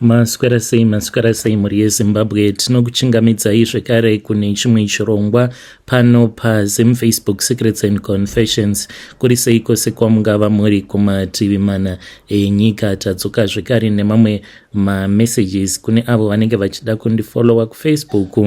Maswera sei, maswera sei mhuri yeZimbabwe. Tinokuchingamidzai zvekare kune chimwe chirongwa pano paZim Facebook Secrets and Confessions. Kuri sei kwose kwamungava muri kumativi mana enyika. Tadzoka zvekare nemamwe mamessages kune avo vanenge vachida kundifollowa kuFacebook.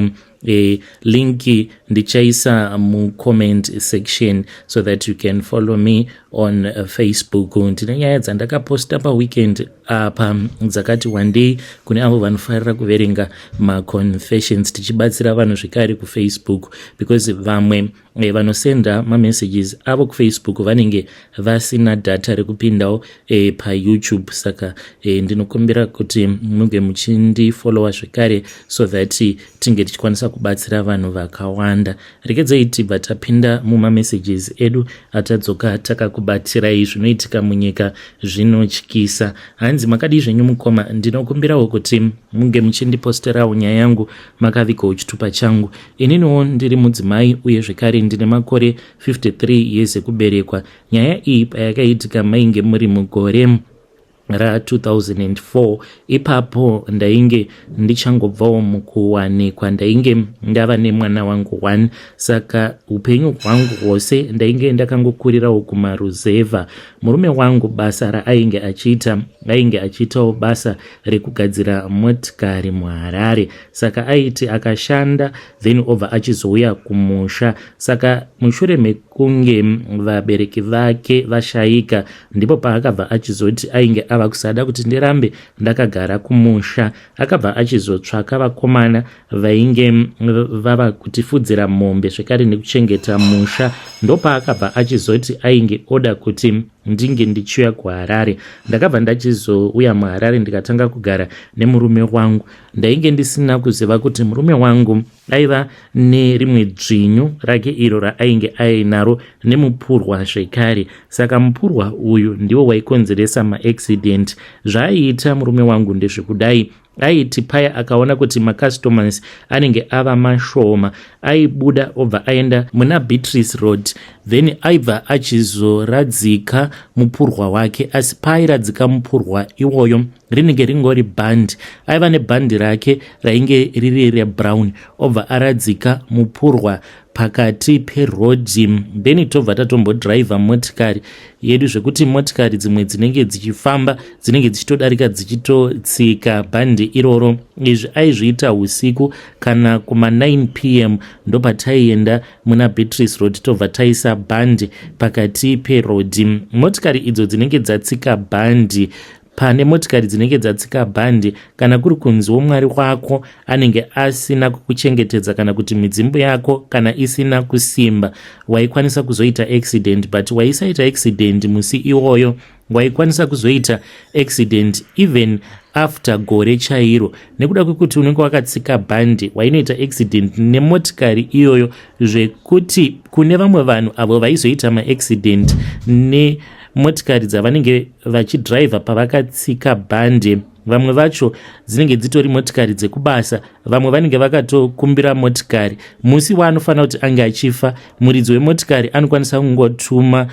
Link ndichaisa mucomment section so that you can follow me on Facebook. Ndine nyaya dzandakaposta paweekend apa dzakati wandei kune avo vanofarira kuverenga maconfessions, tichibatsira vanhu zvekare kuFacebook, because vamwe vanosenda mamessages avo kuFacebook vanenge vasina data rekupindawo paYouTube. Saka ndinokumbira kuti munge muchindifollowa zvekare so that tinge tichikwanisa kubatsira vanhu vakawanda. Rekedzei tibva tapinda mumamessages edu atadzoka takakubatirai. Zvinoitika munyika zvinotyisa. Hanzi, "Makadii zvenyu mukoma? Ndinokumbirawo kuti munge muchindiposterawo nyaya yangu makavigawo chitupa changu. Ininiwo ndiri mudzimai uye zvekare ndine makore 53 years ekuberekwa. Nyaya iyi payakaitika mainge muri mugore ra2004. Ipapo ndainge ndichangobvawo mukuwanikwa, ndainge ndava nemwana wangu 1. Saka upenyu hwangu hwose ndainge ndakangokurirawo kumaruzevha. Murume wangu basa raainge achiita, ainge achiitawo basa rekugadzira motikari muHarare. Saka aiti akashanda, then obva achizouya kumusha. Saka mushure mekunge vabereki vake vashayika, ndipo paakabva achizoti ainge ava kusada kuti ndirambe ndakagara kumusha. Akabva achizotsvaka vakomana vainge vava kutifudzira mombe zvekare nekuchengeta musha. Ndopaakabva achizoti ainge oda kuti ndinge ndichiuya kuHarare. Ndakabva ndachizouya muHarare, ndikatanga kugara nemurume wangu. Ndainge ndisina kuziva kuti murume wangu aiva nerimwe dzvinyu rake iro raainge ainaro nemupurwa zvekare. Saka mupurwa uyu ndiwo waikonzeresa maaccident. Zvaaiita murume wangu ndezvekudai: aiti paya akaona kuti macustomers anenge ava mashoma, aibuda obva aenda muna Beatrice Road, then aibva achizoradzika mupurwa wake. Asi paairadzika mupurwa iwoyo, rinenge ringori bhandi. Aiva nebhandi rake rainge riri rebrown. Obva aradzika mupurwa pakati perodhi, then tobva tatombodhiraivha motikari yedu, zvekuti motikari dzimwe dzinenge dzichifamba dzinenge dzichitodarika dzichitotsika bhandi iroro. Izvi aizviita usiku kana kuma9 p.m. Ndopataienda muna Beatrice Road, tobva taisa bhandi pakati perodhi. Motikari idzo dzinenge dzatsika bhandi, pane motikari dzinenge dzatsika bhandi, kana kuri kunziwo Mwari wako anenge asina kukuchengetedza, kana kuti midzimbu yako kana isina kusimba, waikwanisa kuzoita accident. But waisaita accident musi iwoyo, waikwanisa kuzoita accident even after gore chairo, nekuda kwekuti unenge wakatsika bhandi. Wainoita accident nemotikari iyoyo, zvekuti kune vamwe vanhu avo vaizoita maaccident nemotikari dzavanenge vachidhiraivha pavakatsika bhandi. Vamwe vacho dzinenge dzitori motikari dzekubasa, vamwe vanenge vakatokumbira motikari. Musi waanofanira kuti ange achifa, muridzi wemotikari anokwanisa kungotuma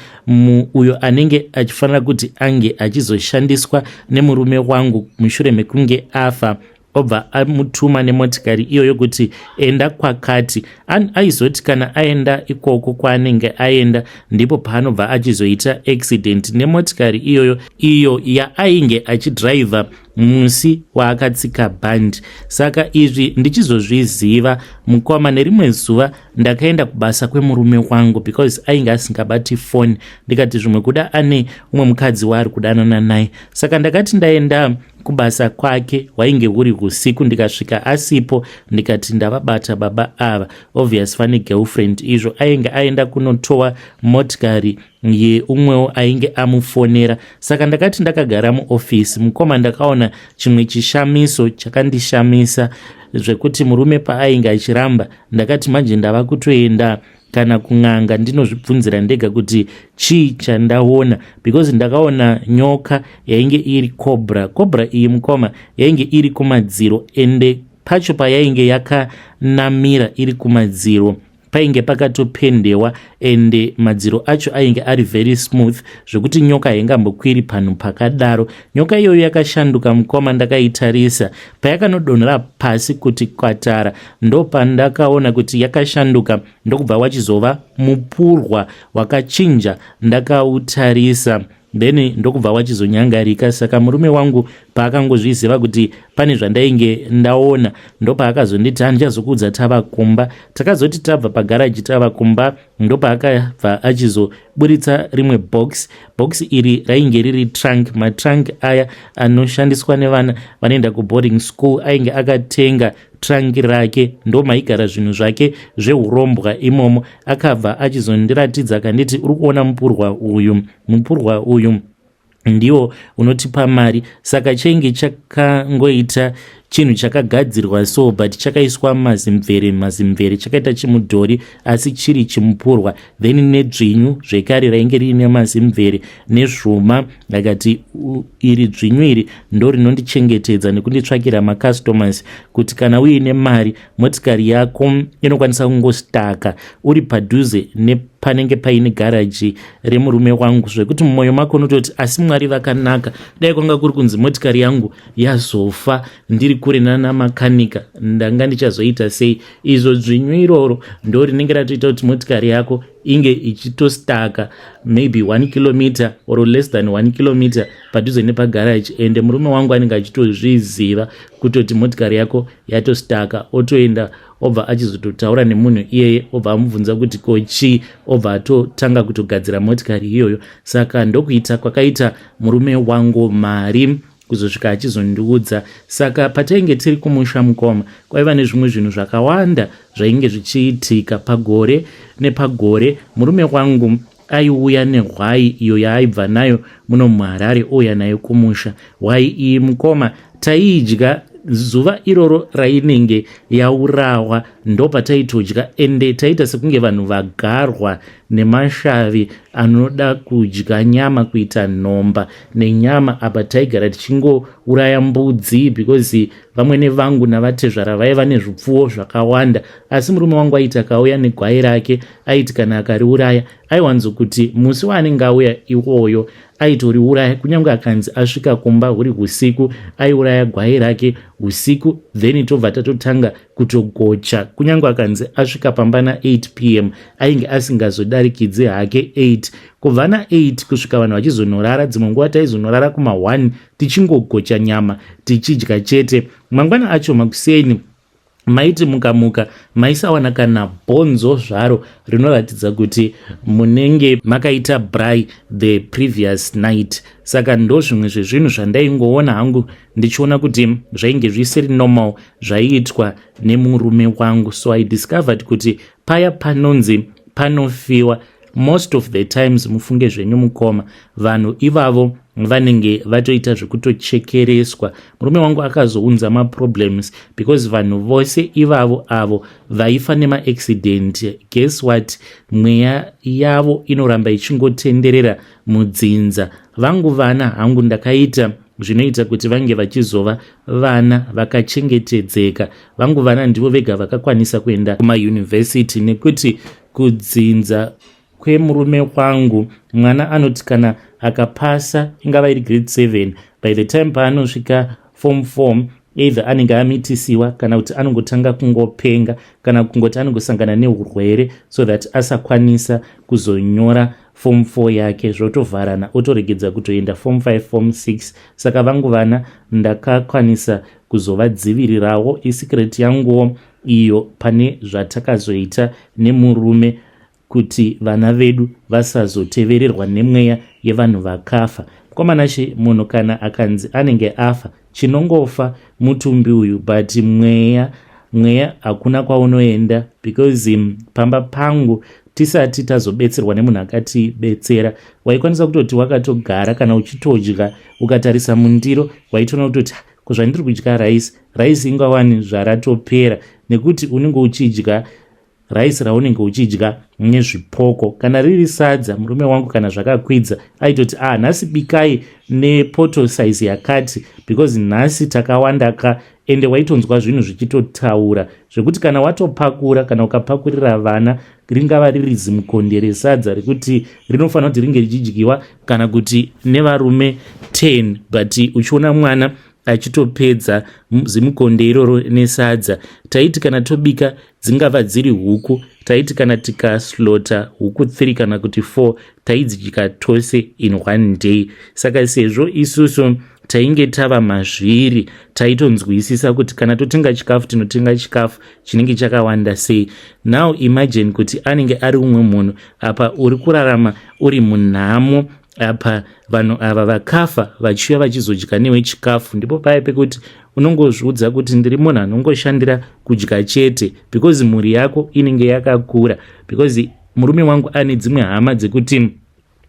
uyo anenge achifanira kuti ange achizoshandiswa nemurume wangu mushure mekunge afa, obva amutuma nemotikari iyoyo kuti enda kwakati. Aizoti kana aenda ikoko kwaanenge aenda, ndipo paanobva achizoita accident nemotikari iyoyo, iyo yaainge achidhiraivha musi waakatsika bhandi. Saka izvi ndichizozviziva, mukoma, nerimwe zuva ndakaenda kubasa kwemurume wangu, because ainge asingabati foni. Ndikati zvimwe kuda ane umwe mukadzi waari kudanana naye. Saka ndakati ndaenda kubasa kwake, hwainge huri usiku, ndikasvika asipo. Ndikati ndavabata baba ava, obvious vane girlfriend. Izvo ainge aenda kunotowa motikari yeumwewo ainge amufonera. Saka ndakati ndakagara muofisi, mukoma, ndakaona chimwe chishamiso chakandishamisa, zvekuti murume paainge achiramba, ndakati manje ndava kutoenda kana kun'anga, ndinozvibvunzira ndega kuti chii chandaona, because ndakaona nyoka yainge iri cobra. Cobra iyi, mukoma, yainge iri kumadziro, ende pacho payainge yakanamira iri kumadziro. Painge pakatopendewa ende madziro acho ainge ari very smooth zvekuti nyoka haingambokwiri panhu pakadaro. Nyoka iyoyo yakashanduka mukoma, ndakaitarisa payakanodonhera pasi kuti kwatara, ndopandakaona kuti yakashanduka, ndokubva wachizova mupurwa wakachinja. Ndakautarisa, then ndokubva wachizonyangarika. Saka murume wangu paakangozviziva kuti pane zvandainge ndaona, ndopaakazonditi, "Handichazokuudza tava kumba." Takazoti tabva pagaraji tava kumba, ndopaakabva achizoburitsa rimwe box. Box iri rainge riri trunk, matrunk aya anoshandiswa nevana vanoenda kuboarding school. Ainge akatenga trunk rake, ndo maigara zvinhu zvake zveurombwa imomo. Akabva achizondiratidza, akanditi, "Uri kuona mupurwa uyu? Mupurwa uyu ndiwo unotipa mari." Saka chainge chakangoita chinhu chakagadzirwa so, but chakaiswa mazimvere mazimvere, chakaita chimudhori asi chiri chimupurwa, then nedzvinyu zvekare rainge riine mazimvere nezvuma. Akati, "Iri dzvinyu iri ndo rinondichengetedza nekunditsvakira macustomers, kuti kana uine mari, motikari yako inokwanisa kungostaka uri padhuze nepanenge paine garaji remurume wangu." Zvekuti mumwoyo mako unototi, "Asi Mwari vakanaka, dai kwanga kuri kunzi motikari yangu yazofa ndiri kure nana makanika, ndanga ndichazoita sei?" Izvo dzvinyu iroro ndo rinenge ratoita kuti motikari yako inge ichitostaka maybe 1 kilometer or less than 1 kilometer padhuze nepagaraji, ende murume wangu anenge achitozviziva kutoti motikari yako yatostaka, otoenda, obva achizototaura nemunhu iyeye, obva amubvunza kuti ko chii, obva atotanga kutogadzira motikari iyoyo. Saka ndokuita kwakaita murume wangu mari kuzosvika achizondiudza. Saka patainge tiri kumusha, mukoma, kwaiva nezvimwe zvinhu zvakawanda zvainge zvichiitika. Pagore nepagore murume wangu aiuya nehwai iyo yaaibva nayo muno muHarare, ouya nayo kumusha. Hwai iyi, mukoma, taiidya zuva iroro rainenge yaurawa, ndopataitodya, ende taita sekunge vanhu vagarwa nemashavi anoda kudya nyama, kuita nhomba nenyama. Apa taigara tichingouraya mbudzi because vamwene vangu navatezvara vaiva nezvipfuwo zvakawanda. Asi murume wangu aiti akauya negwai rake, aiti kana akariuraya, aiwanzokuti musi waanenge auya iwoyo aitoriuraya, kunyange akanzi asvika kumba huri usiku, aiuraya gwai rake usiku, then tobva tatotanga kutogocha. Kunyange akanzi asvika pamba na8 p.m., ainge asingazodarikidzi hake 8. Kubva na8 kusvika vanhu vachizonorara, dzimwe nguva taizonorara kuma1, tichingogocha nyama tichidya chete. Mangwana acho makuseni, maiti mukamuka maisawana kana bhonzo zvaro rinoratidza kuti munenge makaita braai the previous night. Saka ndo zvimwe zvezvinhu zvandaingoona hangu, ndichiona kuti zvainge zvisiri normal zvaiitwa nemurume wangu. So I discovered kuti paya panonzi panofiwa, most of the times, mufunge zvenyu mukoma, vanhu ivavo vanenge vatoita zvekutochekereswa. Murume wangu akazounza maproblems because vanhu vose ivavo avo vaifa nemaaccident, guess what, mweya yavo inoramba ichingotenderera mudzinza. Vangu vana hangu ndakaita zvinoita kuti vange vachizova vana vakachengetedzeka. Vangu vana ndivo vega vakakwanisa kuenda kumayunivhesiti, nekuti kudzinza kwemurume wangu, mwana anoti kana akapasa, ingava iri grade 7, by the time paanosvika form 4, either anenge amitisiwa, kana kuti anongotanga kungopenga, kana kungoti anongosangana neurwere so that asakwanisa kuzonyora form 4 yake, zvotovharana, otoregedza kutoenda form 5, form 6. Saka vangu vana ndakakwanisa kuzovadzivirirawo. Isecret yanguwo iyo pane zvatakazoita nemurume kuti vana vedu vasazotevererwa nemweya yevanhu vakafa. Mukomanashe, munhu kana akanzi anenge afa, chinongofa mutumbi uyu, but mweya, mweya hakuna kwaunoenda, because pamba pangu tisati tazobetserwa nemunhu akatibetsera, waikwanisa kutoti wakatogara, kana uchitodya, ukatarisa mundiro, waitoona kutoti, "Kuzvandiri kudya rice, rice ingawani zvaratopera," nekuti unenge uchidya. Rice raunenge uchidya nezvipoko, kana riri sadza, murume wangu kana zvakakwidza aitoti, "Ah, nhasi bikai nepoto size yakati because nhasi takawanda ka." Ende waitonzwa zvinhu zvichitotaura zvekuti kana watopakura, kana ukapakurira vana, ringava riri zimukonde resadza rekuti rinofanira kuti ringe richidyiwa kana kuti nevarume 10, but uchiona mwana achitopedza zimukonde iroro nesadza. Taiti kana tobika, dzingava dziri huku, taiti kana tikaslaughter huku 3 kana kuti 4, taidzidya tose in one day. Saka sezvo isusu tainge tava mazviri, taitonzwisisa kuti kana totenga chikafu, tinotenga chikafu chinenge chakawanda sei. Now imagine kuti anenge ari umwe munhu, apa uri kurarama uri munhamo, apa vanhu ava vakafa vachiuya vachizodya newe chikafu. Ndipo paya pekuti unongozviudza kuti ndiri munhu anongoshandira kudya chete, because mhuri yako inenge yakakura, because murume wangu ane dzimwe hama dzekuti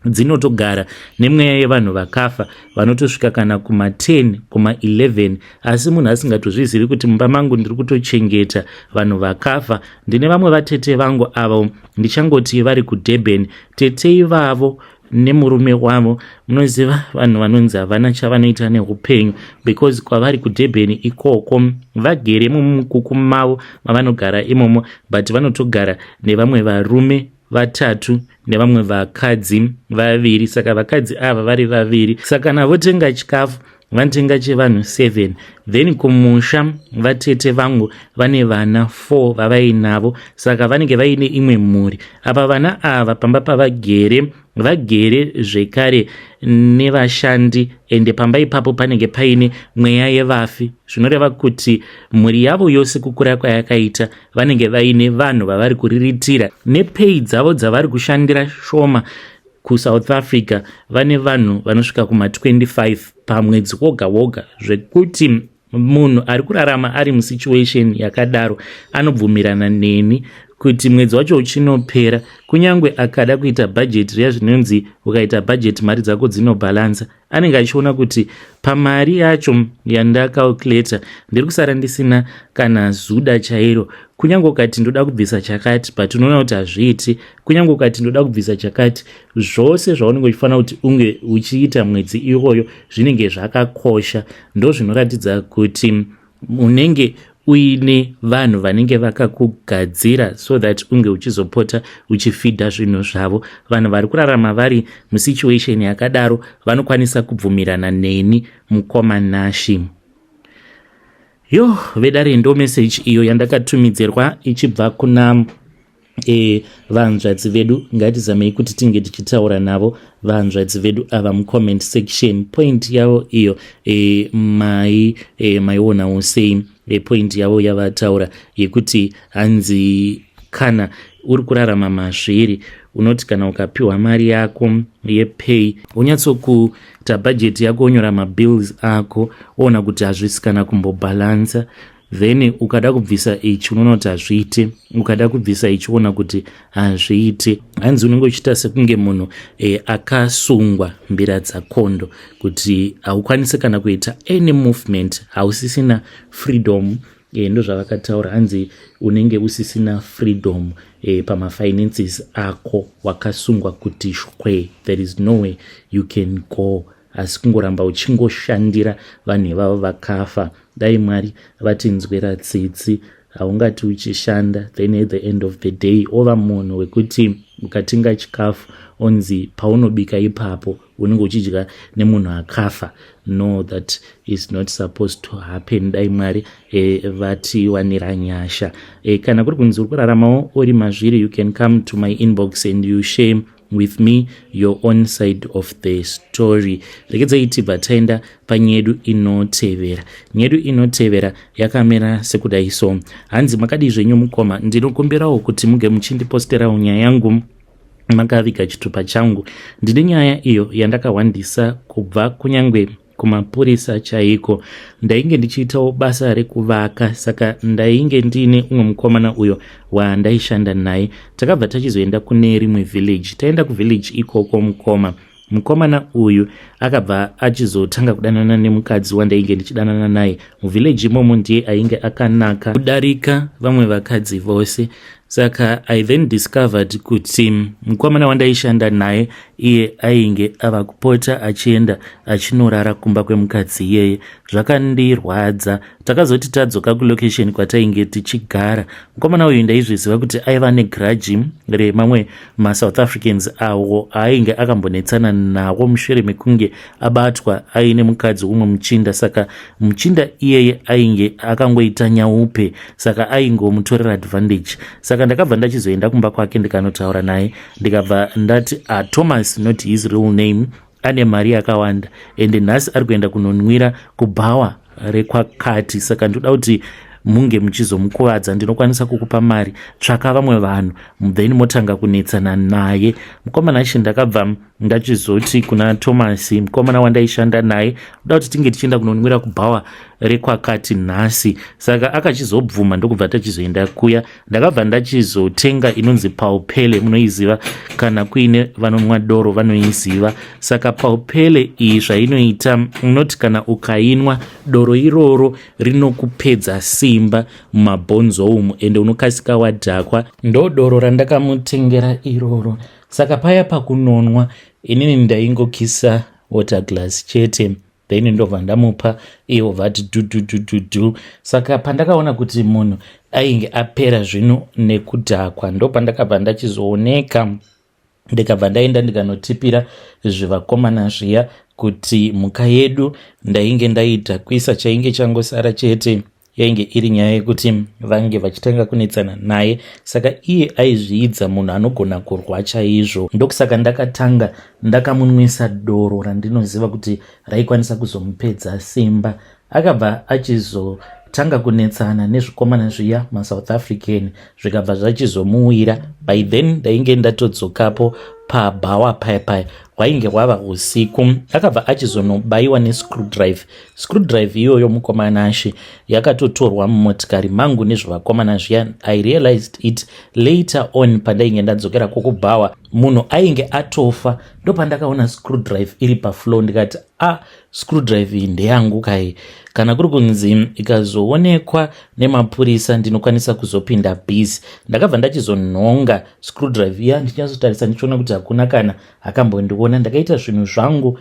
dzinotogara nemweya yevanhu vakafa, vanotosvika kana kuma10, kuma11, asi munhu asingatozvizivi kuti mumba mangu ndiri kutochengeta vanhu vakafa. Ndine vamwe vatete vangu avo ndichangoti vari kuDurban. Tete ivavo nemurume wavo, munoziva vanhu vanonzi havana chavanoita neupenyu, because kwavari kuDurban ikoko vagere mumukuku mavo mavanogara imomo, but vanotogara nevamwe varume vatatu nevamwe vakadzi vaviri. Saka vakadzi ava vari vaviri, saka kana votenga chikafu, vanotenga chevanhu 7. Then kumusha vatete vangu vane vana 4 vavainavo, saka vanenge vaine imwe mhuri. Apa vana ava pamba pavagere, vagere zvekare nevashandi, ende pamba ipapo panenge paine mweya yevafi, zvinoreva kuti mhuri yavo yose kukura kwayakaita vanenge vaine vanhu vavari kuriritira nepay dzavo dzavari kushandira shoma. KuSouth Africa vane vanhu vanosvika kuma25 pamwedzi woga woga, zvekuti munhu ari kurarama ari musituation yakadaro anobvumirana neni kuti mwedzi wacho uchinopera, kunyange akada kuita bhajeti riya, zvinonzi ukaita bhajeti mari dzako dzinobhalansa, anenge achiona kuti pamari yacho yandacalculata ndiri kusara ndisina kana zuda chairo. Kunyange ukati ndoda kubvisa chakati, but unoona kuti hazviiti. Kunyange ukati ndoda kubvisa chakati, zvose zvaunenge uchifanira kuti unge uchiita mwedzi iyoyo zvinenge zvakakosha. Ndo zvinoratidza kuti unenge uine vanhu vanenge vakakugadzira so that unge uchizopota uchifeeda zvinhu zvavo. Vanhu vari kurarama vari musituation yakadaro vanokwanisa kubvumirana neni, mukoma Nashi. Yo, vedare, ndo message iyo yandakatumidzirwa ichibva kuna vanzvadzi vedu. Ngatizamei kuti tinge tichitaura navo vanzvadzi vedu ava mucomment section. Point yavo iyo maionawo sei point yavo yavataura yekuti hanzi kana uri kurarama mazviri, unoti kana ukapiwa mari yako yepay, unyatsokuita bhajeti yako, wonyora mabills ako, oona kuti hazvisi kana kumbobhalansa. Then ukada kubvisa ichi, unoona kuti hazviite. Ukada kubvisa ichi, uona kuti hazviite. Hanzi unenge uchiita sekunge munhu akasungwa mbira dzakondo, kuti haukwanisi kana kuita any movement, hausisina freedom. Ndo zvavakataura, hanzi unenge usisina freedom pamafinances ako, wakasungwa kuti shwe, there is no way you can go, asi kungoramba uchingoshandira vanhu ivavo vakafa. Dai Mwari vatinzwira tsitsi. Haungati uchishanda, then at the end of the day ova munhu wekuti ukatenga chikafu, onzi paunobika ipapo unenge uchidya nemunhu akafa. No, that is not supposed to happen. Dai Mwari vatiwanira nyasha. Kana kuri kunzi uri kuraramawo uri mazviri, you can come to my inbox and you share with me your own side of the story. Rekedzai tibva taenda panyedu inotevera. Nyedu inotevera yakamira sekudai so. Hanzi, "Makadii zvenyu mukoma? Ndinokumbirawo kuti muge muchindiposterawo nyaya yangu makaviga chitupa changu. Ndine nyaya iyo yandakahwandisa kubva kunyange kumapurisa chaiko. Ndainge ndichiitawo basa rekuvaka, saka ndainge ndiine umwe mukomana uyo wandaishanda naye. Takabva tachizoenda kune rimwe village. Taenda kuvillage ikoko, mukoma, mukomana uyu akabva achizotanga kudanana nemukadzi wandainge ndichidanana naye muvillage imomo. Ndiye ainge akanaka kudarika vamwe vakadzi vose. Saka I then discovered kuti mukomana wandaishanda naye iye ainge ava kupota achienda achinorara kumba kwemukadzi iyeye. Zvakandirwadza. Takazoti tadzoka kulocation kwatainge tichigara, mukomana uyu ndaizviziva kuti aiva negrudge remamwe maSouth Africans awo aainge akambonetsana nawo mushure mekunge abatwa aine mukadzi umwe muchinda. Saka muchinda iyeye ainge akangoita nyaupe, saka aingomutorera advantage. Saka ndakabva ndachizoenda kumba kwake ndikanotaura naye, ndikabva ndati, "Ah, Thomas," not his real name, "ane mari yakawanda ende nhasi ari kuenda kunonwira kubhawa rekwakati, saka ndoda kuti munge muchizomukuvadza. Ndinokwanisa kukupa mari, tsvaka vamwe vanhu, then motanga kunetsana naye." Mukomana achi ndakabva ndachizoti kuna Thomas, mukomana wandaishanda naye, "Uda kuti tinge tichienda kunonwira kubhawa rekwakati nhasi." Saka akachizobvuma, ndokubva tachizoenda kuya. Ndakabva ndachizotenga inonzi Paupele, munoiziva, kana kuine vanonwa doro vanoiziva. Saka Paupele iyi zvainoita, unoti kana ukainwa doro iroro rinokupedza simba mumabhonzo umu, ende unokasika wadhakwa. Ndo doro randakamutengera iroro. Saka paya pakunonwa, inini ndaingokisa water glass chete, then ndobva ndamupa, iwo vati dhudhudhudhudhu. Saka pandakaona kuti munhu ainge apera zvino nekudhakwa, ndo pandakabva ndachizooneka, ndikabva ndaenda ndikanotipira zvivakomana zviya kuti mhuka yedu ndainge ndaidhakwisa. Chainge changosara chete yainge iri nyaya yekuti vange vachitanga kunetsana naye. Saka iye aizviidza munhu anogona kurwa chaizvo, ndokusaka ndakatanga ndakamunwisa doro randinoziva kuti raikwanisa kuzomupedza simba. Akabva achizotanga kunetsana nezvikomana zviya maSouth African, zvikabva zvachizomuwira. By then ndainge ndatodzokapo pabhawa paya paya, hwainge hwava usiku. Akabva achizonobayiwa nescrewdrive. Screwdrive iyoyo, mukomana ashe, yakatotorwa mumotikari mangu nezvevakomana zviya. I realized it later on pandainge ndadzokera kwokubhawa, munhu ainge atofa, ndopandakaona screwdrive iri pafloor, ndikati, "A ah, screwdrive iyi ndeyangu kai. Kana kuri kunzi ikazoonekwa nemapurisa, ndinokwanisa kuzopinda busy." Ndakabva ndachizonhonga screwdrive iya, ndichinyatsotarisa ndichiona kuti hakuna kana akambondiona. Ndakaita zvinhu zvangu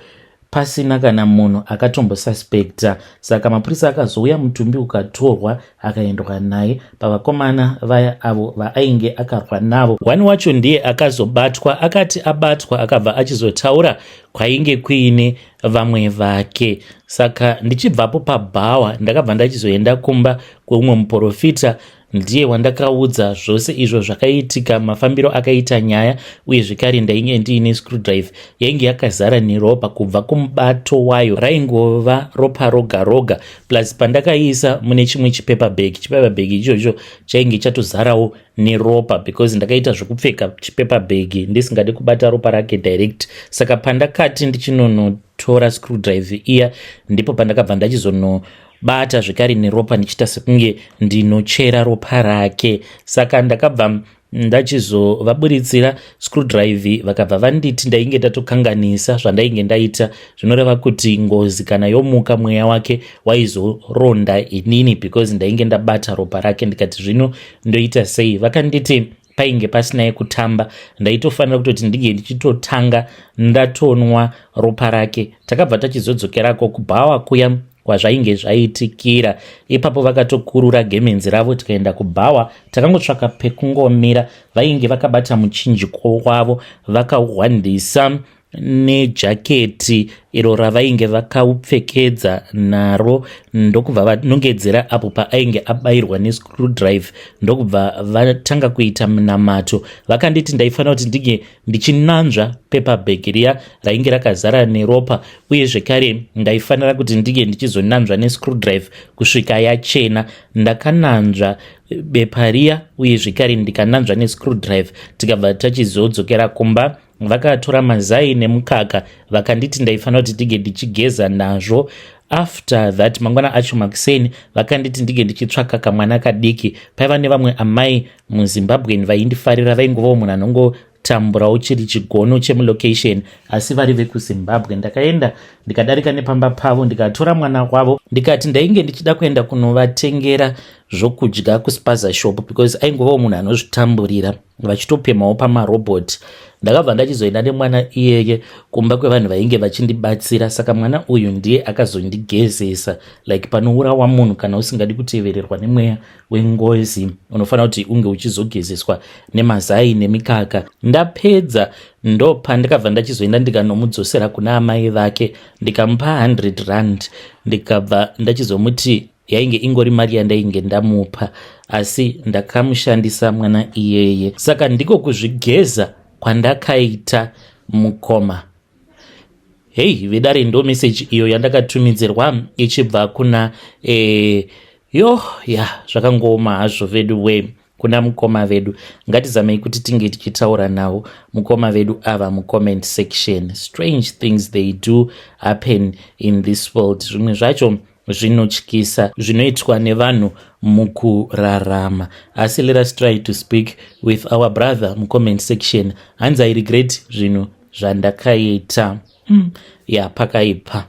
pasina kana munhu akatombosuspecta. Saka mapurisa akazouya, mutumbi ukatorwa, akaendwa naye. Pavakomana vaya avo vaainge akarwa navo, one wacho ndiye akazobatwa. Akati abatwa, akabva achizotaura kwainge kuine vamwe vake. Saka ndichibvapo pabhawa, ndakabva ndachizoenda kumba kweumwe muprofita. Ndiye wandakaudza zvose izvo zvakaitika, mafambiro akaita nyaya, uye zvekare ndainge ndiine screwdrive yainge yakazara neropa kubva kumubato wayo, raingova ropa roga roga. Plus pandakaiisa mune chimwe chipaper bag, chipaper bag ichocho chainge chatozarawo neropa, because ndakaita zvekupfeka chipaper bag ndisingadi kubata ropa rake direct. Saka pandakati ndichinonotora screwdrive iya, ndipo pandakabva ndachizono bata zvekare neropa, ndichiita sekunge ndinochera ropa rake. Saka ndakabva ndachizovaburitsira screwdrive, vakabva vanditi ndainge ndatokanganisa zvandainge ndaita, zvinoreva kuti ngozi kana yomuka, mweya wake waizoronda inini because ndainge ndabata ropa rake. Ndikati, "Zvino ndoita sei?" Vakanditi painge pasina yekutamba, ndaitofanira kutoti ndinge ndichitotanga ndatonwa ropa rake. Takabva tachizodzokerako kubhawa kuya kwazvainge zvaitikira. Ipapo vakatokurura gemenzi ravo, tikaenda kubhawa. Takangotsvaka pekungomira. Vainge vakabata muchinjiko wavo, vakahwandisa nejaketi iro ravainge vakaupfekedza naro, ndokubva vanongedzera apo paainge abayirwa nescrewdrive, ndokubva vatanga kuita munamato. Vakanditi ndaifanira kuti ndinge ndichinanzva paper bag riya rainge rakazara neropa, uye zvekare ndaifanira kuti ndinge ndichizonanzva nescrewdrive kusvika yachena. Ndakananzva bepa riya, uye zvekare ndikananzva nescrewdrive. Tikabva tachizodzokera kumba. Vakatora mazai nemukaka, vakanditi ndaifanira kuti ndinge ndichigeza nazvo. After that, mangwana acho makuseni, vakanditi ndinge ndichitsvaka kamwana kadiki. Paiva nevamwe amai muZimbabwen vaindifarira, vaingovawo munhu anongotamburawo chiri chigono chemulocation, asi vari vekuZimbabwe. Ndakaenda, ndikadarika nepamba pavo, ndikatora mwana wavo, ndikati ndainge ndichida kuenda kunovatengera. Zvokudya kuspaza shop, because aingovawo munhu anozvitamburira, vachitopemhawo pamarobhoti. Ndakabva ndachizoenda nemwana iyeye kumba kwevanhu vainge vachindibatsira. Saka mwana uyu ndiye akazondigezesa. Like panourawa munhu, kana usingadi kutevererwa nemweya wengozi, unofanira kuti unge uchizogezeswa nemazai nemikaka. Ndapedza, ndo pandakabva ndachizoenda ndikanomudzosera kuna amai vake, ndikamupa 100 rand, ndikabva ndachizomuti yainge ingori mari yandainge ndamupa, asi ndakamushandisa mwana iyeye. Saka ndiko kuzvigeza kwandakaita, mukoma. Hei vedare, ndo meseji iyo yandakatumidzirwa ichibva kuna yo ya, zvakangooma hazvo vedu we, kuna mukoma vedu. Ngatizamei kuti tinge tichitaura navo mukoma vedu ava mucomment section. Strange things, they do happen in this world. Zvimwe zvacho zvinotyisa zvinoitwa nevanhu mukurarama, asi let us try to speak with our brother mucomment section. Hanzi, "I regret zvinhu zvandakaita." Ya, pakaipa.